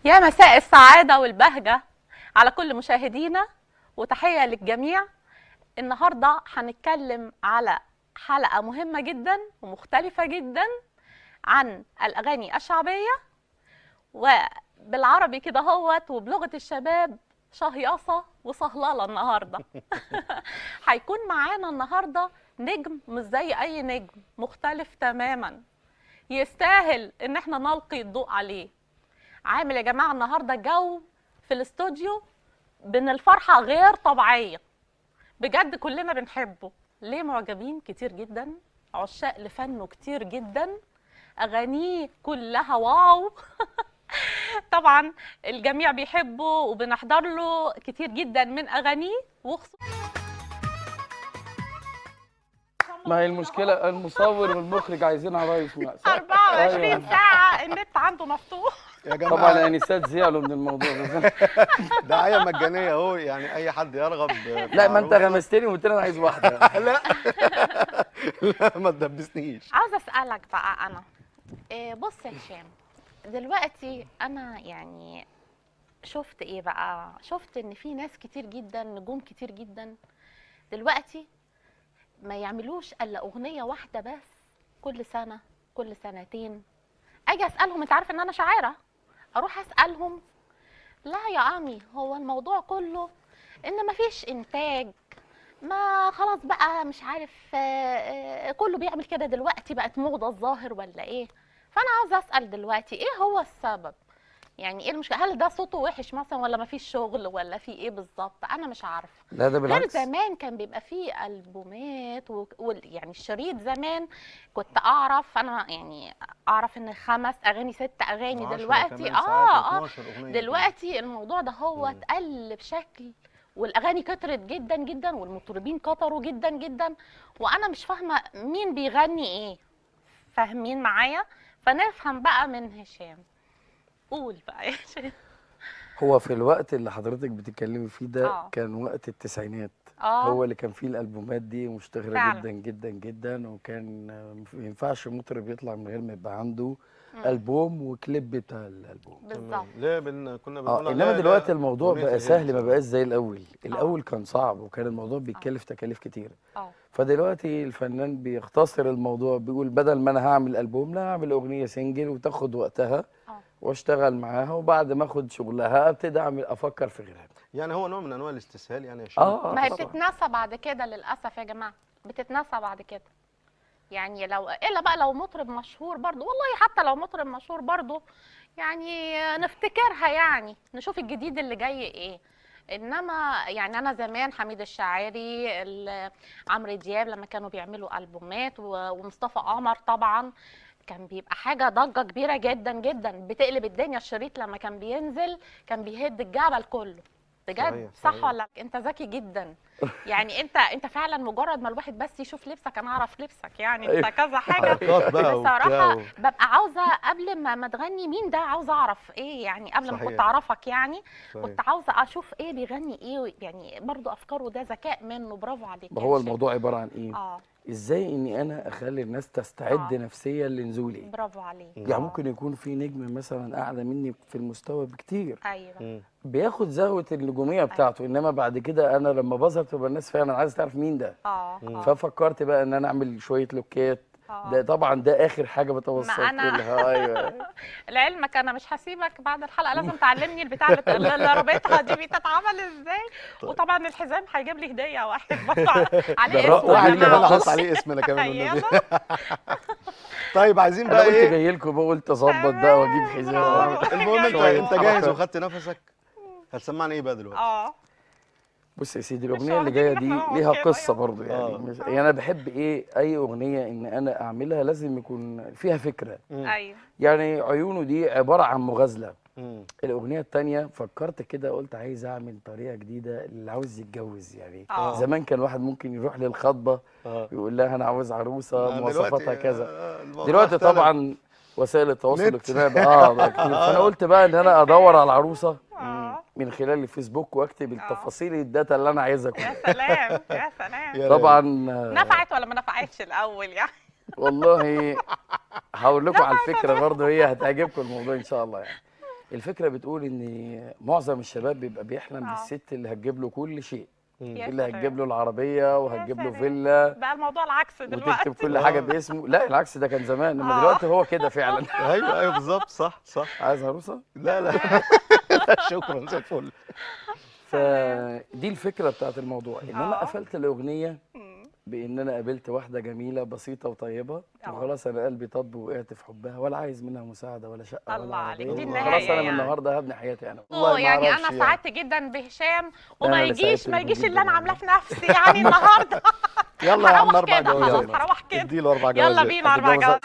يا مساء السعادة والبهجة على كل مشاهدينا، وتحية للجميع. النهاردة هنتكلم على حلقة مهمة جدا ومختلفة جدا عن الأغاني الشعبية، وبالعربي كده هوت وبلغة الشباب شهيصة وصهللة. النهاردة هيكون معانا النهاردة نجم مش زي أي نجم، مختلف تماما، يستاهل إن احنا نلقي الضوء عليه. عامل يا جماعة النهاردة جو في الاستوديو من الفرحة غير طبيعية، بجد كلنا بنحبه. ليه؟ معجبين كتير جدا، عشاق لفنه كتير جدا، أغانيه كلها واو. طبعا الجميع بيحبه وبنحضر له كتير جدا من أغانيه، وخصوصا ما هي المشكلة المصور والمخرج عايزين عرايس 24 ساعة النت عنده مفتوح. يا جماعة طبعا انسات زعلوا من الموضوع ده. دعاية مجانية اهو، يعني اي حد يرغب. لا ما انت غمستني وقلت لي انا عايز واحدة. لا لا ما تدبسنيش. عاوزة اسألك بقى انا، بص يا هشام، دلوقتي انا يعني شفت ايه بقى؟ شفت ان في ناس كتير جدا، نجوم كتير جدا دلوقتي ما يعملوش الا اغنية واحدة بس كل سنة كل سنتين. اجي اسالهم، انت عارف ان انا شاعره، اروح اسالهم، لا يا عمي هو الموضوع كله ان مفيش انتاج، ما خلاص بقى مش عارف، كله بيعمل كده دلوقتي، بقت موضة الظاهر ولا ايه؟ فانا عاوزه اسال دلوقتي ايه هو السبب؟ يعني ايه المشكلة؟ هل ده صوته وحش مثلا، ولا مفيش شغل، ولا في ايه بالظبط؟ انا مش عارفه. لا ده بالعكس، غير زمان كان بيبقى فيه البومات يعني الشريط زمان كنت اعرف انا، يعني اعرف ان 5 اغاني 6 اغاني. دلوقتي دلوقتي الموضوع ده هو اتقل بشكل، والاغاني كترت جدا جدا، والمطربين كتروا جدا جدا، وانا مش فاهمه مين بيغني ايه. فاهمين معايا؟ فنفهم بقى من هشام. قول بقى يا شيخ. هو في الوقت اللي حضرتك بتتكلمي فيه ده كان وقت التسعينات، هو اللي كان فيه الالبومات دي مشتهره جدا جدا جدا، وكان ما ينفعش مطرب يطلع من غير ما يبقى عنده البوم وكليب بتاع الالبوم. بالظبط. ليه كنا بنقول انما دلوقتي الموضوع بقى سهل، ما بقاش زي الاول. الاول كان صعب وكان الموضوع بيتكلف تكاليف كتير. فدلوقتي الفنان بيختصر الموضوع، بيقول بدل ما انا هعمل البوم، لا هعمل اغنية single وتاخد وقتها واشتغل معاها، وبعد ما اخد شغلها ابتدي اعمل افكر في غيرها. يعني هو نوع من انواع الاستسهال يعني يا شيخ. ما هي بتتنسى بعد كده للاسف يا جماعة، بتتنسى بعد كده. يعني لو الا بقى لو مطرب مشهور برضو، والله حتى لو مطرب مشهور برضو يعني نفتكرها، يعني نشوف الجديد اللي جاي ايه. انما يعني انا زمان حميد الشاعري، عمرو دياب لما كانوا بيعملوا البومات، ومصطفى قمر طبعا كان بيبقى حاجة ضجه كبيرة جدا جدا، بتقلب الدنيا. الشريط لما كان بينزل كان بيهد الجبل كله بجد. صح ولا؟ انت ذكي جدا يعني، انت فعلا مجرد ما الواحد بس يشوف لبسك انا اعرف لبسك، يعني انت كذا حاجة. بصراحة ببقى عاوزه قبل ما تغني مين ده، عاوزه اعرف ايه يعني، قبل ما كنت اعرفك يعني. صحيح. كنت عاوزه اشوف ايه بيغني ايه، يعني برضو افكاره ده ذكاء منه. برافو عليك. ما هو الموضوع عبارة عن ايه؟ ازاي اني انا اخلي الناس تستعد نفسيا لنزولي. برافو عليك. يعني ممكن يكون في نجم مثلا اعلى مني في المستوى بكتير، ايوه، بياخد زهوه النجومية بتاعته، انما بعد كده انا لما بظهر تبقى الناس فعلا عايزه تعرف مين ده. ففكرت بقى ان انا اعمل شوية لوكات. ده طبعا ده اخر حاجة بتوصل لها. ايوه. لعلمك انا مش هسيبك بعد الحلقة، لازم تعلمني البتاع اللي رابطها دي بتتعمل ازاي. طيب. وطبعا الحزام هيجيب لي هديه، واحد برضه عليه اسم، واحد كمان احط عليه اسم انا كمان والنبي. طيب عايزين بقى ايه؟ قلت جاي لكم بقى، قلت اظبط بقى واجيب حزام. المهم انت جاهز وخدت نفسك، هتسمعنا ايه بقى دلوقتي؟ بص يا سيدي، الاغنية اللي جاية دي ليها قصة برضو يعني. يعني انا بحب ايه اي اغنية ان انا اعملها لازم يكون فيها فكرة. ايوه. يعني عيونه دي عبارة عن مغازله. الاغنية الثانية فكرت كده، قلت عايز اعمل طريقه جديدة اللي عاوز يتجوز يعني. زمان كان واحد ممكن يروح للخطبة يقول لها انا عاوز عروسه مواصفاتها كذا. دلوقتي طبعا وسائل التواصل الاجتماعي بقى كتير. فانا قلت بقى ان انا ادور على العروسة من خلال الفيسبوك واكتب التفاصيل ال data اللي انا عايزها كلها. يا سلام يا سلام. طبعا نفعت ولا ما نفعتش الاول يعني؟ والله هقول لكم على الفكرة برضه، هي هتعجبكم الموضوع ان شاء الله يعني. الفكرة بتقول ان معظم الشباب بيبقى بيحلم بالست اللي هتجيب له كل شيء، يا اللي سلام. هتجيب له العربية وهتجيب له سلام. فيلا بقى الموضوع العكس دلوقتي. وتكتب كل حاجة باسمه. لا العكس ده كان زمان، انما دلوقتي هو كده فعلا. ايوه ايوه بالظبط، صح صح. عايز عروسه؟ لا لا لا شكرا، زي الفل. فدي الفكرة بتاعت الموضوع، ان انا قفلت الاغنية بان انا قابلت واحدة جميلة بسيطة وطيبة، وخلاص انا قلبي طب وقعت في حبها، ولا عايز منها مساعدة ولا شقه ولا الله عليك، عربية. دي خلاص النهاية انا من يعني. النهارده هبني حياتي انا. والله ما يعني أعرفش انا يعني. سعدت جدا بهشام، وما أنا اللي يجيش سعدت ما بيكم يجيش اللي جداً انا عاملاه في نفسي يعني النهارده. يلا يا عم هروح 4 كده، جوازات. خلاص هروح كده. اديله 4 جوازات. يلا بينا 4 هتتجوز جوازات.